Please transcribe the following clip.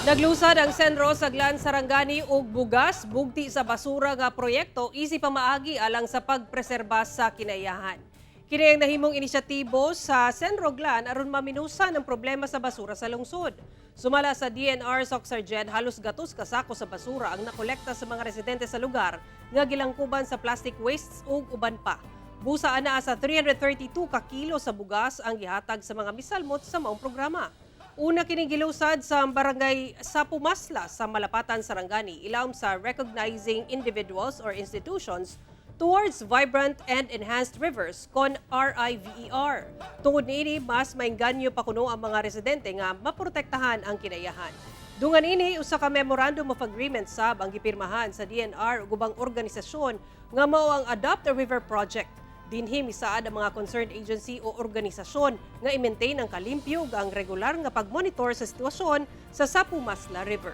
Naglusad ang CENRO sa Glan Sarangani og bugas bugti sa basura nga proyekto isip pamaagi alang sa pagpreserba sa kinaiyahan. Kini ang nahimong inisyatibo sa CENRO Glan aron maminusan ang problema sa basura sa lungsod. Sumala sa DENR Soccsksargen, halos 100 ka sako sa basura ang nakolekta sa mga residente sa lugar nga gilangkuban sa plastic wastes ug uban pa. Busa anaa sa 332 ka kilo sa bugas ang gihatag sa mga misalmot sa maong programa. Una kining gilusad sa barangay Sapumasla sa Malapatan, Sarangani, ilawom sa Recognizing Individuals or Institutions towards Vibrant and Enhanced Rivers kon RIVER. Tungod niini, mas maingganyo pa kuno ang mga residente nga maprotektahan ang kinaiyahan. Dungan ini, usa ka memorandum of agreement sab ang gipirmahan sa DENR ug ubang organisasyon nga mao ang Adopt a River Project. Dinhi misaad ang mga concerned agency o organisasyon nga i-maintain ang kalimpyo ug ang regular nga pagmonitor sa sitwasyon sa Sapumasla River.